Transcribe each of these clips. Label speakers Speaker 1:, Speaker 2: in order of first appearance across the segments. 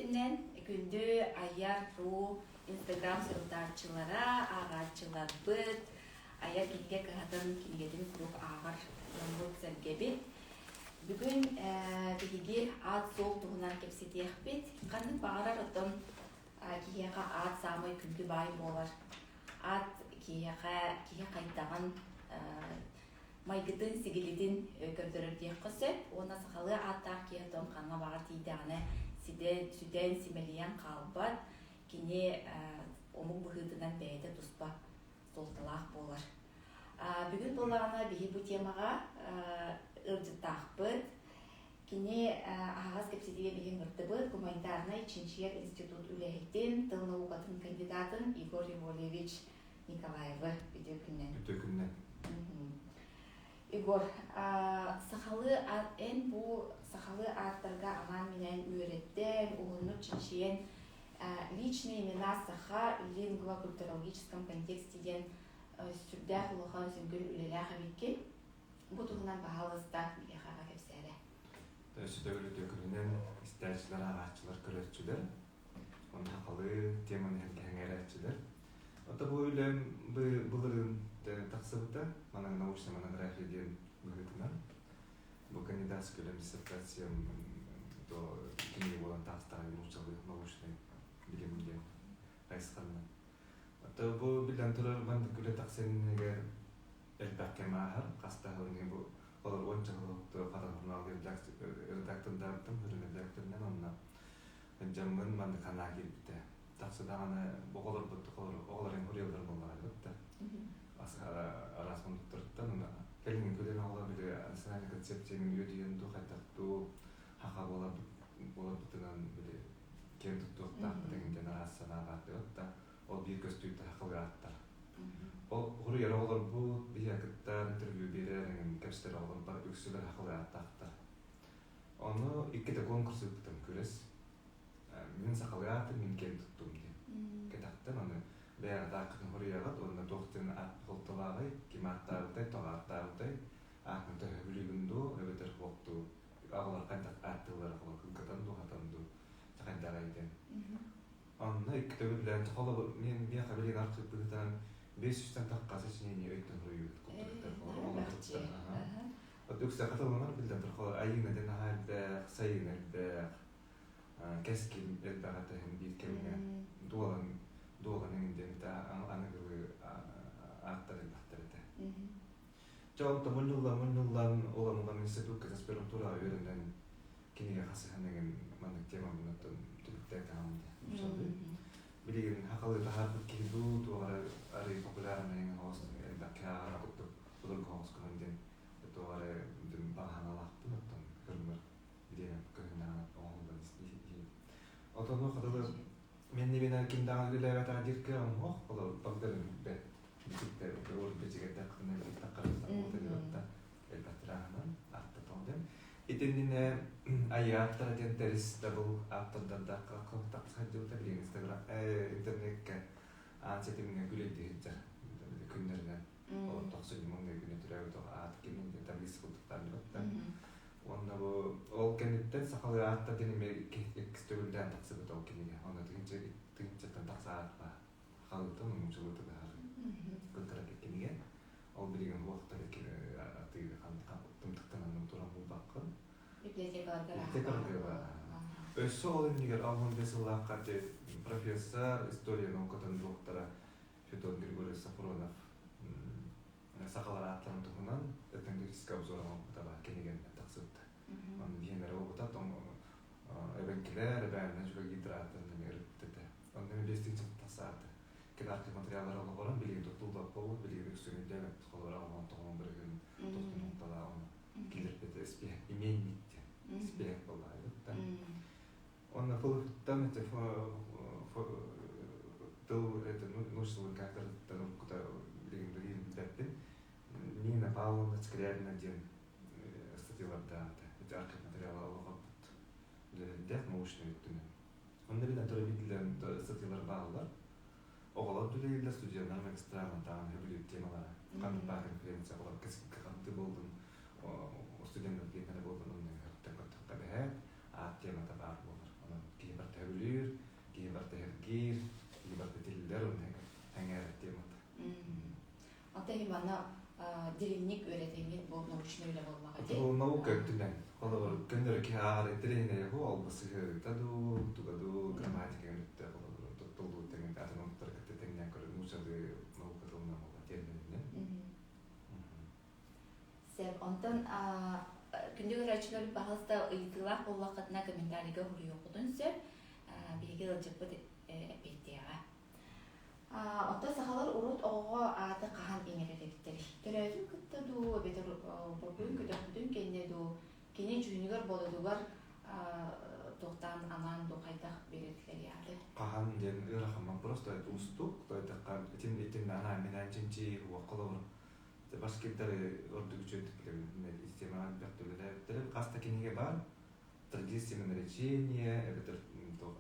Speaker 1: күннэн күндү Айар Ру Инстаграм сурутааччылара, ааҕааччыларбыт, Айар кинигэ кыһатын кинигэтин куруук ааҕар дьоммут-сэргэбит. Бүгүн биһиги аат-суол туһунан кэпсэтиэхпит. Ханнык баҕарар оттон киһиэхэ аат саамай күндү баай буолар. Аат киһиэхэ киһи хайдаҕын майгытын-сигилитин көрдөрөр диэххэ сөп уонна сахалыы ааттаах киһи оттон ханна баҕар тиийдэҕинэ сүтэн, симэлийэн хаалбат, кини омук быһыытынан бэйэтэ туспа суолталаах буолар. Бүгүн буоллаҕына биһи бу темаҕа ыалдьыттаахпыт. Кини аһаҕас кэпсэтиигэ биһи ыҥырдыбыт гуманитарнай чинчийэр институт үлэһитин, тыл наукатын кандидатын Егор Револьевич Николаевы үтүө күннэн.
Speaker 2: Үтүө күннэн.
Speaker 1: Егор, сахалыы эн бу сахалыы ааттарга анаан-минээн үөрэттэн, уһуннук чинчийэн личные имена саха лингвокультурологическом контексте диэн сүрдээх улахан сүҥкүл үлэлээх эбиккин. Бу туһунан баһаалыста биһиэхэ кэпсээрэ.
Speaker 2: Өссө төгүл үтүө күнүнэн истээччилэр, ааҕааччылар, көрөөччүлэр. Онно сахалыы теманы эҥээрээччилэр. Ото бу үлэм былырыын тахсыбыта, манан научная монография диэн быһыытынан. Бу кандидатскай үлэм диссертациям то кинигэ буолан таҕыстаҕа нууччалыы научнай билим диэн хайысханан. Ото бу биллэн турар маннык үлэ тахсан иннигэр элбэх кэм ааһар, хас да сыл бу олор уонча сыл Хатан журнал редактордаабытым, редакторынан онно Дьоммун маннык санаа киирбитэ. Тахса даҕаны оҕолорбут оҕолор уруйаллар буоллаҕа да араас муннуктарыттан кэлин көлүөнэ оҕолор били национальный концепцияның үөдүйэн дуу хайдах дуу хаха буоларбытынан били киэн туттуохтаахпыт эҥин диэн араас санаа баар да ол биир көстүүтэ хахалыы ааттар. Ол уруйар оҕолорбут биһиэхэ кытта интервью биэрэр эҥин кэпсэтэр оҕолор бар үксүлэр хахалыы ааттаахтар. Ону иккитэ конкурс ыыппытым күрэс. Мин сахалыы аатым мин киэн туттум диэн. Кэтэхтэн аны бэйэҕит ааккытын хоруйаҕыт уонна туох диэн аат суолталааҕый, ким ааттаабытай, тоҕо ааттаабытай, ааккын төһө билигин дуу, эбэтэр суох дуу, аҕалар хайдах ааттыыллара холобур кылгатан дуу, хатан дуу, хайдаҕай диэн. Онно икки төгүллээн холобур мин миэхэ билигин архыып быһыытынан 500-тэн тахха сочинение өйтөн суруйбут курдуктар оҕолор Үксэ хатыланар биллэн турар айыына диэн наһаа элбэх, сайын элбэх, кэскил элбэх этэ биир кэмҥэ дуолан дуолан эҥин диэн аныгылыы ааттар элбэхтэр этэ. Дьэ онтон мунньуллан мунньуллан улам улам институкка аспирантураҕа үөрэнэн кинигэ хасыһан эҥин маннык темабын оттон түмүктээтэҕим дии. Билигин хахалыы таһаарбыт киһи дуу туох эрэ арыый популярнай эҥин оҕус элбэххэ ааҕар курдук судургу оҕус гынан диэн туох эрэ баҕаналаахпын оттон кырмыр диэн көһүннэҕинэ оҥоһуллан иһин. Отону хатылы мен нибинэ ким даҕаны үлэлээбэтэҕэ диир кыаҕым суох, ол багдарын билбэт бичиктэр урут бичигэрдэххинэ таххарыстан элбэхтэрааһынан ааттатон диэн. Итиннинэ айааттара диэн тэрис дабыл ааптардардаахха тахсыһа билигин инстаграм интернеккэ аан ситимҥэ күлэйдии сылдьар күннэринэн Ол тохсунньу маҥнай күнэ төрөөбүт аат кимин диэн таблица курдуктаан Уонна бу ол кэнниттэн сахалыы ааттар диэн эмиэ иккис төгүлдээн тахсыбыт ол кинигэ. Онно тыһыынчаттан тахса аат баар. Халыытын нууччалыы тыгаһар кыттара кинигэ. Ол билигин уохтар атыы тымтыктанан туран булбаккын.
Speaker 1: Библиотекаларга
Speaker 2: Библиотекаларга Өссө ол иннигэр 65 сыллаахха профессор история наукатын доктора Федот Григорьевич Сафронов сахалар ааттарын туһунан этнографическай обзор оҥорбута баар кинигэннэн тахсыбыта. Онно биһиэннэрэ буолбута, эбэҥкилэр, эбээннэр жукагидр ааттарын эмиэ ырыппыт этэ. Онно эмиэ тыынча тахсааты. Кини материаллар олоҕуран билигин туттуллубат буолбут, билигин үксүн өйдөөбөппүт холобура оҕоон тоҕоон бырыгын тохтун укталаа ону киллэрбит испиэһэк именник диэн испиэһэк буоллаҕа Уонна фылыттан ити тыл это нууччалыы кафедраттан уруккута билигин билигин билбэппин Нина Павловна Скрябина диэн статьялардаах этэ. Ити архив материала олоҕорбут үлэлэрдээх научнай өттүнэн. Онно билэн туран биллэн статьялар бааллар. Оҕолор үлэлииллэр, студеннар магистралан даҕаны сөбүлүүр темалара. Ханнык баар конференция оҕолор кэскилгэ хантыы буоллун, студеннар биэннэрэ буоллун, онно көртөххө бэһээт, аат темата баар буолар. Онон киһи барыта сөбүлүүр.
Speaker 1: Дириҥник үөрэтэҥҥин бу научнай үлэ буоллаҕа дии.
Speaker 2: Бу наука өттүнэн, холобур, көннөрү киһи ааҕар интэриэһинэйэ бу ол сыһыарыыта дуу, туга дуу, грамматика өттө, холобур, туттуллуу тэҥин атын омуктары кытта тэҥнээн көрөр нууччалыы наука тылынан буолла термининэн.
Speaker 1: Сөп. Онтон күндү көрөөччүлэр баһылыста ыйытыылаах буоллаххытына комментарийга суруйуоххутун сөп. Биһиги ыалдьыппыт эппиэттиэҕэ. Оттон сахалар урут оҕоҕо ааты хаһан иҥэрэр эбиттэрий? Төрөөтүн кытта дуу, эбэтэр борбуйун көтөхпүтүн кэннэ дуу, кини дьүһүнүгэр-бодотугар туохтаан анаан дуу хайдах биэрэрдилэрий ааты?
Speaker 2: Хаһан диэн ыарахан вопрос, то это уустук, то это итин итин анаан минээн чинчии холобур башкирдары ордук үчүгэйдик билэбин системаҕа элбэх үлэлээбиттэрин хас да кинигэ баар традиция наречения эбэтэр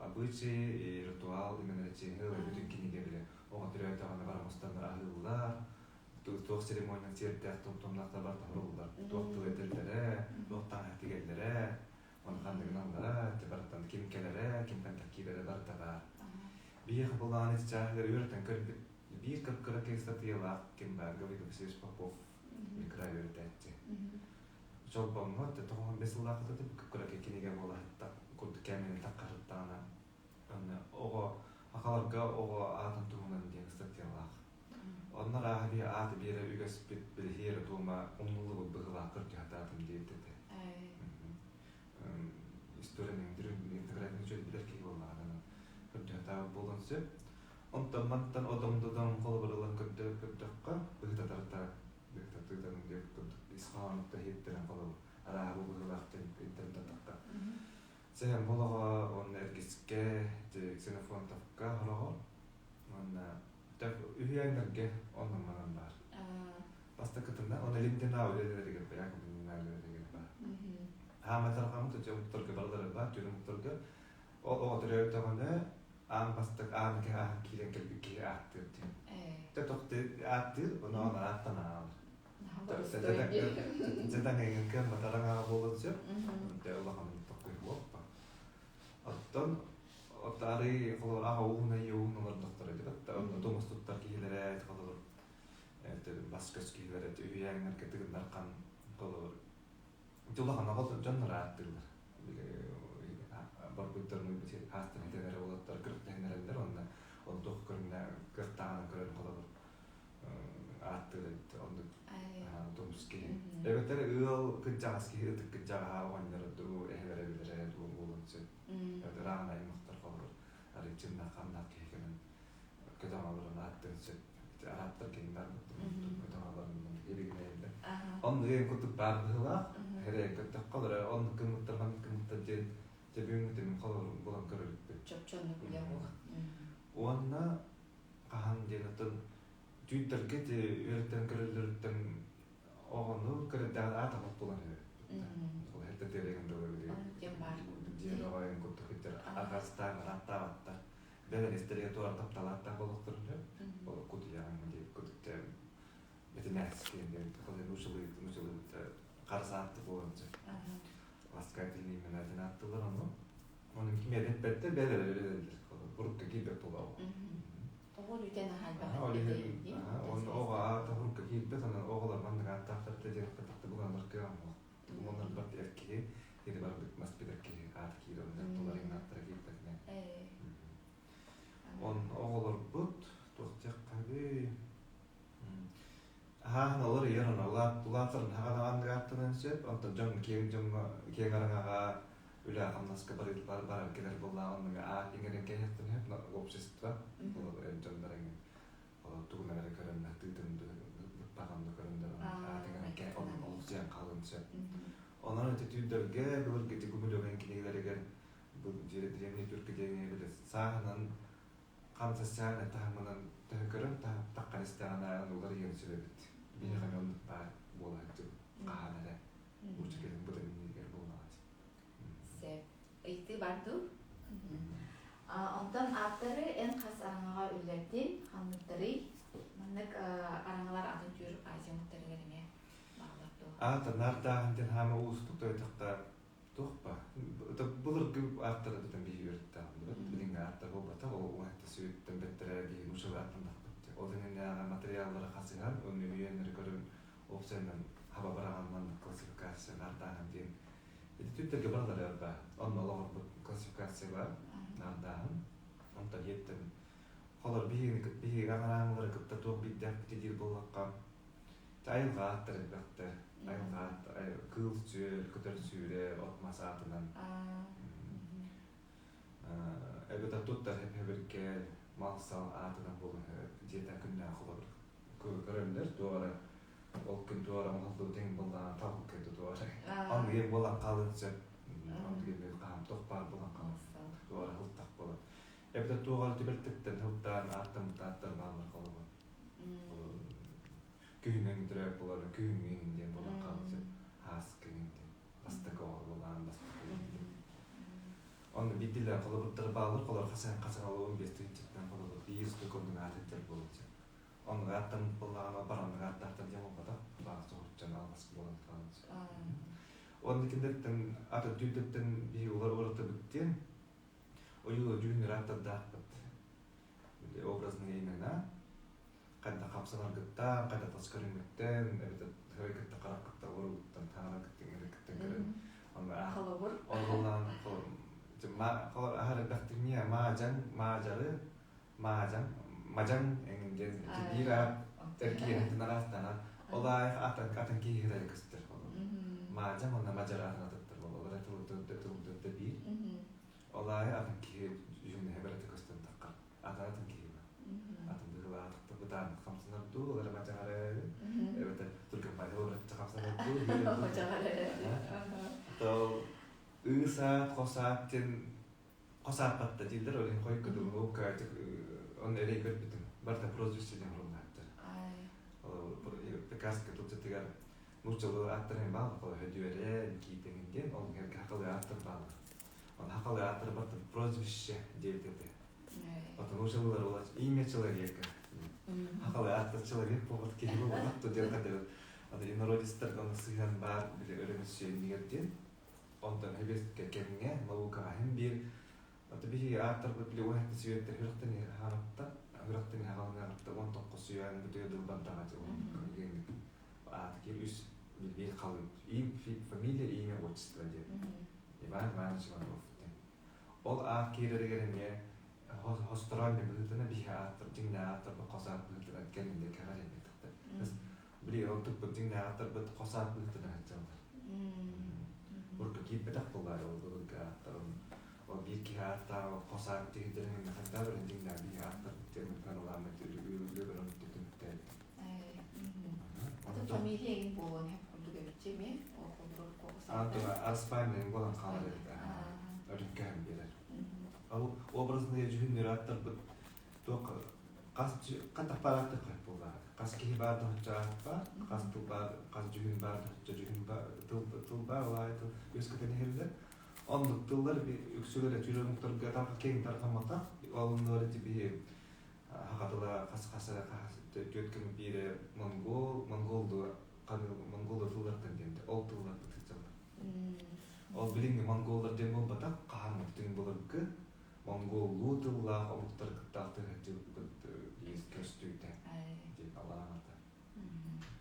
Speaker 2: обычаи и ритуал именно наречения бүтүн кинигэ билэ оҕо төрөөтөҕүнэ барамустаннар аһыыллар туох церемония сиэрдээх томтомнаахтар бар таһырыллар туох тыл этэллэрэ туох таҥаһы тигэллэрэ ону ханныгыналлара барыттан ким кэлэрэ ким хантан киирэрэ барыта баар биһиэхэ былаан ити чааһыгар үөрэтэн көрбүт биир кып-кыра ыстатыйалаах ким баар Гаврил Васильевич Попов Николай үөрэтээччи Чолбоҥҥо 95 сыллаахыта кып-кыра кинигэ буола курдук кэминэн таххарыттаҕына онно оҕо акаларга оҕо аатын туһунан диэн ыстатыйалаах. Онно арааһа биир ааты биэрэ үгэспит билиһиэрэ туома умнуллубут быһыылаах кырдьаһатаатым диэбит этэ. Историяны интегративный үчүгэй билэр киһи буоллаҕына кырдьаһатаабыт буолуон сөп. Онтон мантан одоҥдодоҥ холобур ылан көрдөххө быһыта быһыта диэбит курдук ис хоһоонуттан иһиттэрэн холобур арааһа бу быһыылаах диэн татахха Сэһэн Болоҕо уонна Эргискэ, Ксенофонтовка хороҕор уонна үһүйээннэргэ онон-манан баар. Бастакытына он Линдина үлэлэригэр Яков Линдина үлэлэригэр баар. Хааматарҕаммыт өтө омуктарга барылары баар, түөрт омуктарга. Ол оҕо төрөөбүтөҕүнэ аан бастак аан киһи ааһан киирэн кэлбит киһи ааттыыр диэн. Тохты ааттыыр, ону ааттан аалар. Дьадаҥ кыамматараҥ аҕа буолуон сөп. Улахан тохтой буолпа. Оттон отары холор аҕа ууна уун олордохторо дебат. Онно тумус туттар киһилэрэ холор бас көс киһилэрэ үһүйээҥнэргэ тыгыннархан холор улахан оҕо дьоннор ааттыыллар. Барбыттарын хаастан этэнэрэ уолаттар кырыктаһынэрэллэр онно онтуох көрүҥнэ кыахтааҕынан көрөн холобур ааттыыр эбит оннук тумус киһи. Эбэтэр ыал кырдьаҕас киһи ытык кырдьаҕаһа оҕонньоро дуу эһэлэрэ билэрэ дуу буолуон сөп. Эбэтэр аан аймахтар холобур арыыччыннаах ханнаах киһи кэлэн көтөҕө олорон ааттыан сөп. Араптар кини барбыт көтөҕө олорон илигинэйэллэр. Оннук эн курдук баар быһыылаах. Эрэ көттөххө олорор оннук гыммыттар маннык гыммыттар диэн дьэ бүгүҥҥү холобур булан көрөлүкпүт.
Speaker 1: Чопчу оннук үлэ буох.
Speaker 2: Уонна хаһан диэн оттон түүттэргэ ти үөрэттэн көрөллөрүттэн оҕону көрөрдөҕүн аат аҕат булан үһү. Ол эрдэ тиэрэгин дылы били дьиэн оҕойун курдук иттер арҕастаан арааттаабаттар. Бэлэн истэргэ туора тапталааттаах болуохтарын сөп. Ол кутуйаҕын диэбит курдук бэтинээскиэн диэн нуучалыы харасаатты буолан сөп. Ласкательный имена диэн ааттыылар ону. Ону ким эппэттэр бээлэр өлөлөллөр. Урукка киирбэт буолаа.
Speaker 1: Оҕо өлүүтэн аһайбах
Speaker 2: Онно оҕо аата урукка киирбэт, онон оҕолор маннык ааттаахтар да диэн хатахта буланнар кыаҕым Оннор бар эр киһи, кини барбыт мас билэр киһи аата киирэр, онно тулар ааттара киирбэтинэн. Он оҕолорбут туох диэххэ Аһааһын олор ийэр ону улаатарын хаҕанаҕан ааттанан сөп, онтон дьон киэҥ дьоҥҥо киэҥ араҥаҕа үлэ хамнаска барар барар кэлэр буоллаҕа оннуга аат иҥэрэн кэһиэхтэн сөп общество дьоннор эҥин тугунан эрэ көрөн тыытын быппаҕын да көрөн аат иҥэрэн олохсуйан хаалыан сөп. Онон ити түүрдэргэ былыргы ити Гумилевын кинигэлэригэр бу древний түркү диэҥи билэ сааһынан хам социальнай таһымынан төһө көрөн таххан истэҕинэ уларыйан сөп эбит. Биһиэхэ эмиэ оннук баар буолааччы хаһан эрэ уча кэлин быдан иннигэр буолаҕа.
Speaker 1: Сөп. Ыйытыы бар дуу? Онтон ааптары эн хас араҥаҕа үллэрдин, ханныктарый? Маннык араҥалар атын түүр Азия омуктарыгар эмиэ бааллар дуо?
Speaker 2: Аата наардааһын диэн хаама уустук тойтохто туох ба былыргы ааттары бүтэн биһи үөрэттэҕим билиҥҥи ааттар буолбатах ол уонта сүүттэн бэттэрэ биһи нуучалыы ааттандахпыт ол иннинээҕи материаллары хасыһан онно үйэннэри көрөн. Уопсайынан хаба бараҕан маннык классификация наардааһын диэн ити түттэргэ баралар баар. Онно олоҕурбут классификация бар наардааһын. Онтон иэттэн холор биһиги аҕарааңылары кытта туох биирдээхпит диир буоллахха айылҕа ааттар элбэхтэр. Айылҕа кыыл-сүөл, көтөр-сүүрэр, от-мас аатынан. Эбэтэр туттар хэп-хэбиргэл, мал-сал аатынан буолан дьиэтэ күннээх холобур көрөллөр туох эрэ ол күн туох эрэ оҥоһуллубут эҥин буоллаҕына талбыкка туох эрэ оннук буолан хаалыан сөп оннук хаһан туох баар буолан хаалар туох эрэ сылтах буолан эбэтэр туох эрэ түбэлтэттэн сылтаан ааттаммыт ааттар бааллар холобур күһүнэн төрөөт буолар күһүҥҥү иҥин диэн буолан хаалан сөп ааскы иҥин диэн бастакы оҕо буолаан бастакы иҥин Онно биирдиилээн холобурдары бааллар, холор хасыһан хасыһалабын биэс тыһыынчаттан холобур биир устук оннук аатыттар буолан сөп. Оннук ааттаммыт буоллаҕына бар оннук ааттаахтар диэн буолбатах, баар соһуччан алҕас буолан хаалан сөп. Уонна кинилэртэн атын түүрдэттэн биһиги улар уратыбыт диэн ойуу дьүһүннэр ааттардаахпыт. Образные имена хайдах хамсанаргыттан, хайдах тас көрүҥҥүттэн, эбэтэр кытта хараххыттан, уругуттан, таҥарагыттан, эрэгиттэн көрөн
Speaker 1: Холобур.
Speaker 2: Олоҕулаан аһар элбэхтик маажаҥ, маажары, маажаҥ, мадьаҥ эҥин диэн биир аат эргиэһинтэн араастаан ол аайы атын атын киһи кытары көстөр. Маажаҥ уонна мадьар аатын атыттар буолаллар тыл биир. Ол аайы атын киһи дьүһүннэһэ барыта көстөн таххар. Атын атын киһи бар. Атын быһыылаах бытааннык хамсанар дуу, ол эрэ мадьаҕар эбэтэр түргэн баайы хамсанар дуу. То ыы-саат, хос-аат диэн хос ааппатта дииллэр, ол иһин хойукка дылы он эрэй көрбүтүм. Барыта прозвище диэн суруллааттар. Пекарскай тылдьытыгар нууччалыы ааттар эҥин бааллар, Хөдүөрэ, Никита эҥин диэн, ол иһэргэ хахалыы ааттар бааллар. Он хахалыы ааттар барыта прозвище диэбит этэ. Потому нууччалыылар ол имя человека. Хахалыы ааттар человек буолбат киһи буолбат то диэн хатыбыт. Аны инородецтарга оны сыһыан баар били өрөмүссүйэннигэр диэн. Онтон хэбиэскэ кэмҥэ наукаҕа иһин биир Аты биһиги ааттарбыт били уон сэттэ сүөттэр хүрөхтэн хаанатта, хүрөхтэн хаалыныаҕытта уон тоххо сүйээн бүтүө дылбардаҕа ааты киир үс биир халыып им фамилия имя отчество диэн Иван Иванович Иванов диэн ол аат киирэригэр эмиэ хостороон быһыытына биһи ааттар дьиҥнээх ааттарбыт хос аат быһыытынан кэлинде кэҕэр эмиэ били ол туппут дьиҥнээх ааттарбыт хос аат быһыытынан сылдьаллар урукку киирбэтэх буоллар ол былыргы ааттарын ол биир киһи ааттаах хос аат тиһидэрин хайдах эрэ дьиҥнээх биһи ааттарбыт диэн ыраламмыт үлүгүрэн түмүктээбит.
Speaker 1: Атын фамилия эҥин буолуон сөп курдук эбит эмиэ ол холборук
Speaker 2: Антон Арспайнен буолан хаалар эбит өрүккэһэн биэрэр. Ол образные дьүһүннэр ааттарбыт туох хас хантах баар ааттар буоллаҕа. Хас киһи баар да оччо аат баар, хас тыл баар, хас дьүһүн баар да оччо дьүһүн баар, тыл, тыл баар, ол аайы тыл үөскэтэн иһэллэр. Оннук тыллар үксүлэрэ түүр омуктарга киэҥ тарҕамматах. Ол оннугар ити биһи хахатыла хас хас эрэ түөрт күн биирэ монгол, монголду монголлар тыллартан диэн ол тыллар сылдьаллар. Ол билиҥҥи монголлар диэн буолбатах, хаһан түҥ былыргы монголлуу тыллаах омуктар кыттаах тыһыттыбыт биир көстүүтэ диэн алааҥата.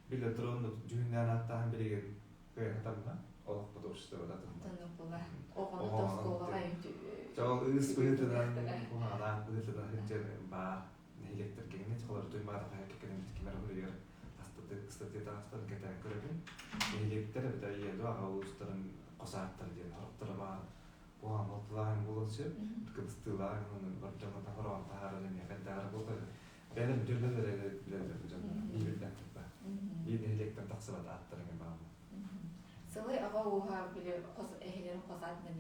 Speaker 2: Билэ туран дьүһүннээн ааттааһын билигин кыайатамна олохпут обществода
Speaker 1: атынна. Оҕону оскуолаҕа
Speaker 2: Ол ыыс быһыытынан куһаҕанаах быһыытынан сылдьар баар нэһилиэктэр кэҥҥэ холор туймаата хаһыакка кэлэн кимэр хоруйар ыстатыйа таҕыстан кэтээн көрөбүн. Нэһилиэктэр эбэтэр ийэ дуу аҕа улуустарын хос ааттар диэн сорохторо баар куһаҕан балтылааһын буолуон сөп, кыбыстыылаах баржамата хороон таһаарар эмиэ хайдааҕар буолар. Бэйэлэрин дьөллөлөр эрэ билэллэр дьон биир билбэт биир нэһилиэктэн тахсыбат ааттар эҥин бааллар.
Speaker 1: Сылай аҕа ууһа били хос эһэлэрин хос аатынан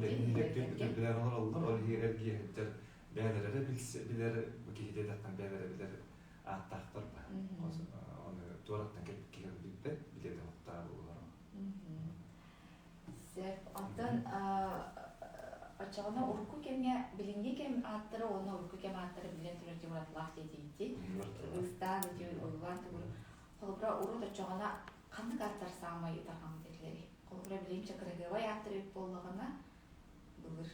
Speaker 2: Нэһилиэктэр билэр олороллор, ол иһигэр эргийэ сылдьар бэйэлэрэ эрэ билэр киһи диэтэхтэн бэйэлэрэ билэр ааттаахтар ба. Ону туораттан кэлбит киһи билбэт, билиэтэ хоттаа буолар.
Speaker 1: Сөп. Онтон оччоҕуна урукку кэмҥэ билиҥҥи кэм ааттара уонна урукку кэм ааттара биллэн турар дьэ уратылаах диэтиити. Ыстаан ити ойуулаан тугун холобура урут оччоҕуна ханнык ааттар саамай тарҕаммыт этилэрий? Холобура билигин кырасыабай ааттар эбит буоллаҕына былыр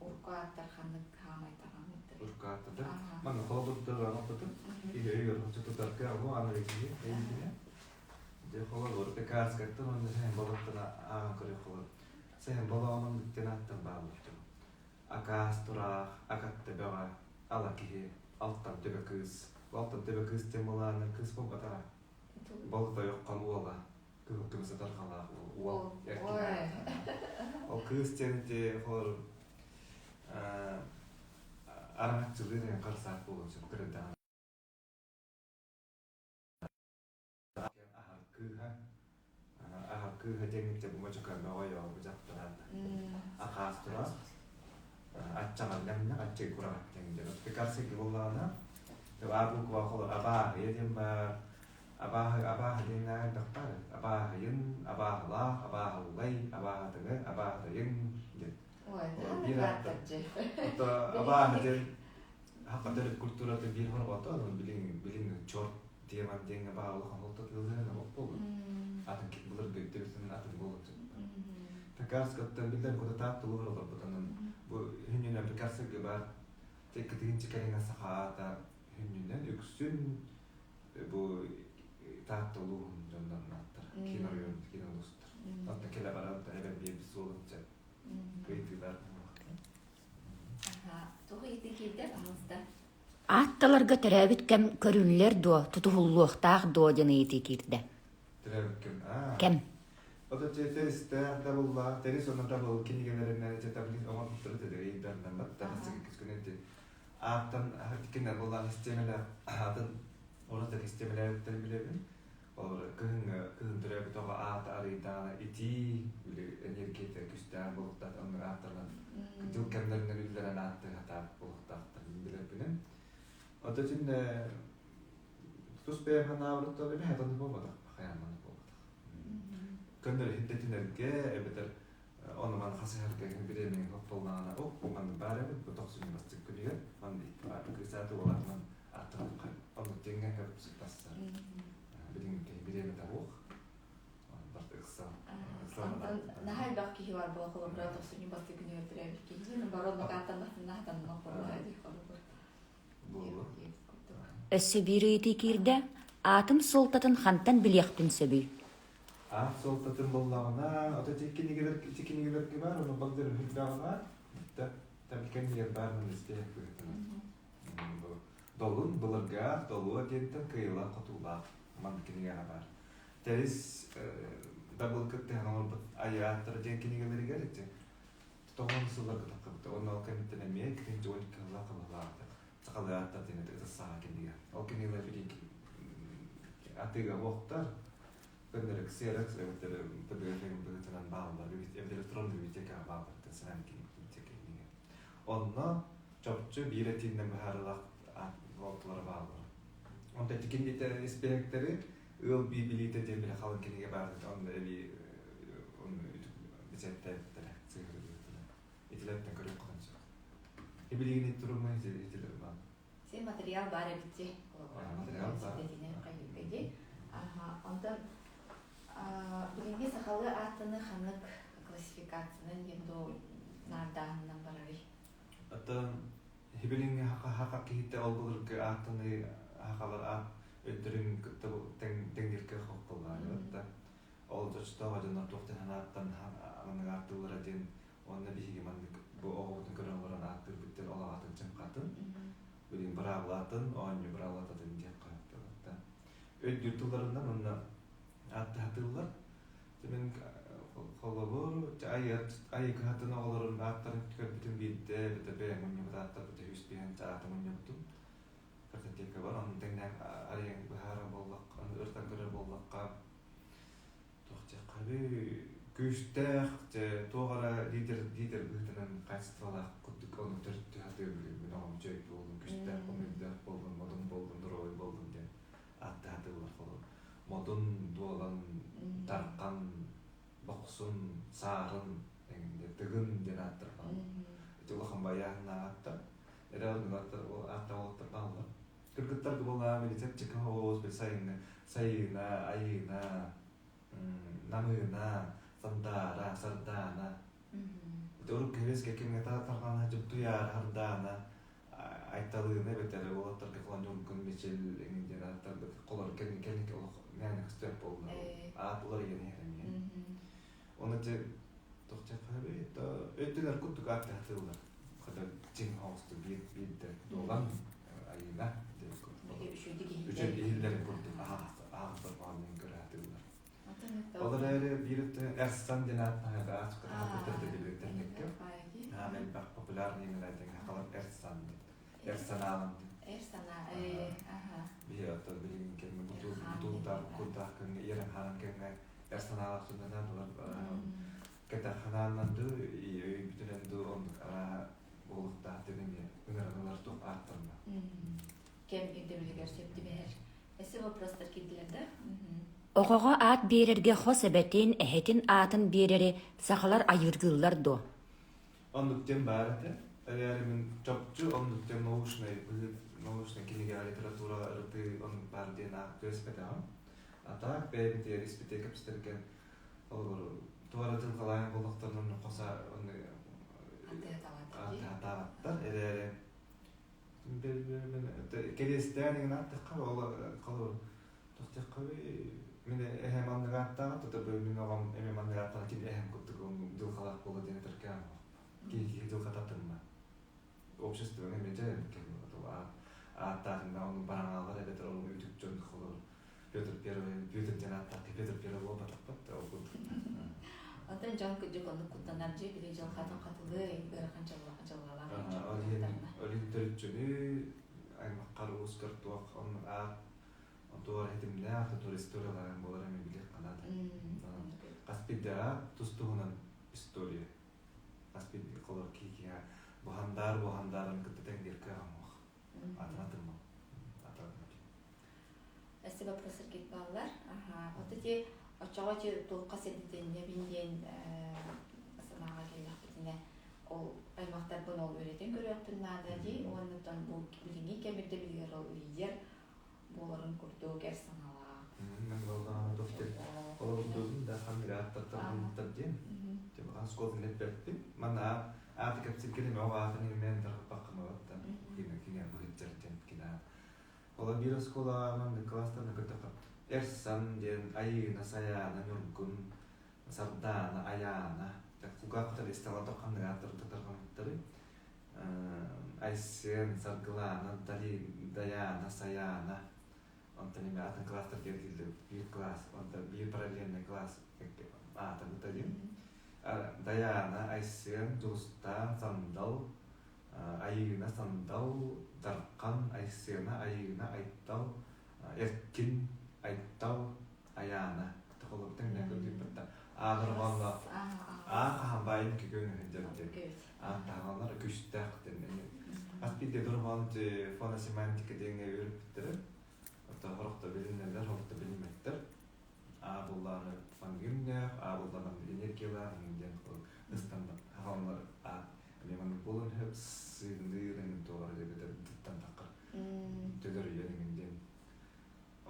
Speaker 1: урукку ааттар ханнык саамай тарҕаммыттарый?
Speaker 2: Урукку ааттар Манна холобурдар оҥорбутум. Киһи өйүгэр тутарга ону аны киһи өйдүнэ. Дьэ холобур, Пекарскайтан уонна Сэһэн Болоттон ааҕан көрүөх холобур. Сэһэн Болоҕунан бүттэн ааттар бааллар дьон. Акаас тураах, акатта бөҕө, ала киһи, алтан төбө кыыс. Бу алтан төбө кыыс диэн буолааннар кыыс буолбатаҕа. Балыта ойоххон уола, кыһыл көмүс атарҕалаах уол эр киһи. Ол кыыс диэн ити холобур араҥаччылыыр диэн харсаах буолуон сөп көрөрдөҕүнэ. Аһар кыыһа, аһар кыыһа диэҥҥитэ бу мочокоонноҕо ойоҕо дьахтараата. Акаас турар, аччаҕар нэмнэх аччыгы кураҕат диэн диэн. Пекарскайга буоллаҕына, А буква абааһыйа диэн баар, абааһы абааһы диэн элбэх баар. Абааһыйын, абааһылаах, абааһыллай, абааһытыҥы, абааһытыйыҥ диэн. Биир ааттар. Абааһы диэн Хакка төрүт культурата биир хорҕото, билин билин чорт диэман диэҥҥэ баар улахан олтотылыһын олох буолла. Атын былыргы өйдөбүтүн атын буолуон сөп. Пекарскаттан биллэр кутатаах тулуһар олорбутанан бу хүннүнэн Пекарскайга баар кытыгынчы кэриҥэ саха аата хүннүнэн үксүн бу Таатта улууһун дьоннорун ааттар киин оройуон киин улуустар. Онтон кэлэ баран эбэн биэрбит суолун сөп. Ыйытыылар
Speaker 3: Аатталарга төрөөбүт кэм көрүллэр дуо, тутуһуллуохтаах дуо диэн ыйытыы киирдэ.
Speaker 2: Төрөөбүт кэм.
Speaker 3: Кэм.
Speaker 2: Ото тэристээх дабыллаах, тэрис онно дабыл кинигэлэринэн таблиц оҥорбуттара тэлэрийдэринэн баттаах күнү ааттан кинилэр буоллаах систиэмэлээх атын ураты систиэмэлээбиттэрин билэбин. Ол кыһыҥҥы кыһын төрөөбүт оҕо аата арыйдаҕына итии били энергията күстээх буолуохтаах оннук ааттарынан дьыл кэмнэринэн үллэрэн ааттыы сатаабыт буолуохтаахтарын билэрбинэн. Ото итиннэ тус бэйэм санаабыттан эбэһээт оннук буолбатах, хайаан оннук буолбатах. Көннөрү иһирдэтинэргэ эбэтэр ону маны хасыһарга бириэмэҥ хопполлаҕына оп бу маннык баар эбит бу тохсунньу бастык күнүгэр манна кыыс ааты уол аатынан ааттаныахха оннук диэҥҥэ тахсар билиҥҥи киһи бириэмэтэ суох барыта ыксал
Speaker 1: Онтон наһаа элбэх киһи бар буола холобура тохсунньу бастык күнүгэр төрөөбүт киһи бары оннук ааттаннахтанна буолла дии холобур
Speaker 3: Өссө биир ыйытыы киирдэ: аатым суолтатын хантан билиэхпин сөбүй?
Speaker 2: Аат суолтатын буллаҕына, ото ити кинигэлэр ити кинигэлэргэ баар, ону балдыр үһүрдэҕинэ, да кэннигэр баар истиэх быһыытынан. Долун былырга долуо диэнтэн кыайыылаах хотуулаах маннык кинигэҕэ баар. Тэрис дабыл кыттыһан оҥорбут айааттара диэн кинигэлэригэр ити тоҕон сылларга таххыбыта. Онно ол кэнниттэн эмиэ киринчи он икки сыллаах хабылаабыта. Сахалыы ааттар диэн ытыс саҥа кинигэ. Ол кинигэлэр билигин атыыга буохтар. Көннөрү ксерокс эбэтэр PDF быһыытынан бааллар, эбэтэр электронный библиотекаҕа бааллар национальный библиотека кинигэ. Онно чопчу биир этиинэн быһаарыылаах буолтулара бааллар. Онтон ити кинигэ испиэһэктэри ыал биибилиитэ диэн били халыҥ кинигэ баар онно эбии ону бэчээттээбиттэрэ сыһыарбыттара. Итилэртэн көрүөххүтүн сөп. Ибилигин туруммай итилэр баар.
Speaker 1: Син материал баар эбит дии.
Speaker 2: Материал баар.
Speaker 1: Дии. Онтон билиҥҥи сахалыы ааттаны ханнык классификациянан диэн дуу наардааһынынан барарый?
Speaker 2: Оттон билиҥҥи хаха киһитэ ол былыргы ааттаны хахалар аат өйдөрүн кытта тэҥнииргэ хоппуллааныбыт ол дьочтоох дьоннор туох диэн ааттан маннык ааттыыллара диэн уонна биһиги маннык бу оҕобутун көрөн олорон ааттыырбыт диэн ол аҕатын чыҥхатын билин быраабылатын оонньуу быраабылатын диэн хаһытталатта өйдүүр тылларынан уонна ааттаһатыыллар мин холобур айы кыһатын оҕолорун ааттарын көрбүтүм биирдэ эбэтэр бэйэм мунньубут ааттарбыт үһүс биһэн аатын мунньубутум картотека бар онно тэҥнээн арыйан быһаарар буоллахха ырытан көрөр буоллахха туох диэххэ күүстээх дьэ туох эрэ лидер лидер быһыытынан качестволаах курдук ону төрүттүү сатыыр мин оҕом үчүгэй буоллун күүстээх буоллун буоллун модун буоллун доруобай буоллун диэн ааттыы сатыыллар холобур модун дуолан дархан бохсун саарын эҥин тыгын диэн ааттар бааллар ити улахан байааһыннаах ааттар эрэ оннук ааттаах уолаттар бааллар кыргыттарга буоллаҕа били чэпчэки соҕус били сайыҥҥы сайыына айыына намыына сандаара сардаана ити урукку кэбиэскэ кэмҥэ тарҕана дьуптуйаара хардаана Айталыына эбэтэр уолаттарга холон Ньургун Мичил эҥин диэн ааттарбыт холор кэлин кэлин олох мээнэ көстүөх буолла. Аат уларыйан иһэр эмиэ. Оны те тохтеххаби то өйдөнөр курдук аат тахтыыллар. Хата чиҥ оҕусту биир биирдэ дуолан айыына диэн курдук. Үчүгэй иһиллэрин курдук аһаҕас дорҕоонун көрө сатыыллар. Ол эрээри биир өттүнэн Эрсан диэн ааттаах аачыкка тахаппыттар билбиттэрниккэ. Аан элбэх популярный имена диэн хахалар Эрсан диэн. Эр санаалан диэн.
Speaker 1: Эр санаа, аха.
Speaker 2: Биһи оттон билигин кэмҥэ бутуурдаах курдаах кэмҥэ иэрэн хаалан кэмҥэ эр санаалаах дьоннонон булар кэтэх ханааннан дуу өйбүтүнэн дуу оннук арааһа буолуохтаах диэн эмиэ ыҥыран ылар туох ааттарна.
Speaker 1: Кэм ирдэбилигэр сөп түбэһэр. Өссө вопростар киирдилэр да?
Speaker 3: Оҕоҕо аат биэрэргэ хос эбэтин, эһэтин аатын биэрэри сахалар айыыргыыллар дуо?
Speaker 2: Оннук диэн баар этэ. Эрээри мин чопчу оннук диэн научнай научнай кинигэҕэ литератураҕа ырытыы оннук баар диэн аат түбэспэтэҕим. А так бэйэбитигэр испитиэ кэпсэтэргэ олору туора дьылҕалаан буоллахтарына онно хоса онно атаабаттар эрээри кэриэстээн иҥин ааттахха ол холобур тохтехха мин эһэм анныга ааттааҕа тута мин оҕом эми манныга ааттаах кини эһэм курдук дьылҕалаах буола диэн этэркээн киһи киһи дьылҕата тымма обществоны эмиэ дьэ ааттаатында ону бараҥаалар эбэтэр ол үтүк дьон холобур Петр Первый Петр диэн ааттаах Петр Первый буолбатахпыт ол курдук.
Speaker 1: Онтон дьон кырдьык оннук куттанар дьиэ били дьылҕатын хатылыы ыарахан дьылҕалаах
Speaker 2: Ол иһин ол иһин төрүччүнү аймаххар уускар туох оннук аат туор хитимнээх туор историяларын буолар эми билиэх ханаата. Хас биирдэҕэ тус-туһунан история. Хас биирдии холор киһи буһандаар буһандаарын кытта тэҥниир кыаҕым Атын атыммын. Атын
Speaker 1: Өссө вопросыргит бааллар. Аха. Вот эти оччоҕо ити туохха сирдэтиннэбин диэн санааҕа кэллэхпитинэ ол аймахтарбын ол үөрэтэн көрүөхпүн наада дии уонна оттон бу билиҥҥи кэм ирдэбилигэр ол лидер буоларын курдук эр саҥалаах.
Speaker 2: Мен боллаҕына туох диэн олордугун да ханнык ааттартан диэн оскуолатын эппэппин манна ааты кэпсиргин эме оҕо аатын иһимээн тарҕаппаккын кини кини быһыттар диэн кини Ола биир оскуолаҕа маннык кылаастарна көрдөххө Эрсан диэн Айыына, Сайаана, Ньургун, Сардаана, Айаана кулгаахтар истэҕэ ханнык ааттары тарҕаммыттарый Айсен, Саргылаана, Дайаана, Сайаана онтон эмиэ атын класстар кэллилэр биир класс онтон биир параллельный класс аата бутадим Дайаана, Айсен, Дьулустаан, Сандал Айыына Сандал, Дархан, Айсена, Айыына, Айтал, Эркин, Айтал, Айаана. Тохолоптан гына көрдүүппэттэ. Аадырҕалла аа хаһан баайын күкүн дьэрдэ. Ааттааҕалар күстээх дэн. Ас бидде дурбаан фоносемантика диэҥҥэ үөрүппүттэрэ. Оттон хорохто билиннэллэр, хорохто билиммэттэр. Аа буллааны мангүннээх, аа буллаан энергиялаах диэн ыстан хааллар аат Эмиэ маннык буолан сөп сыыҥныыр эҥин туох эрэ эбэтэр дыттан таххар төлөрүйэн эҥин диэн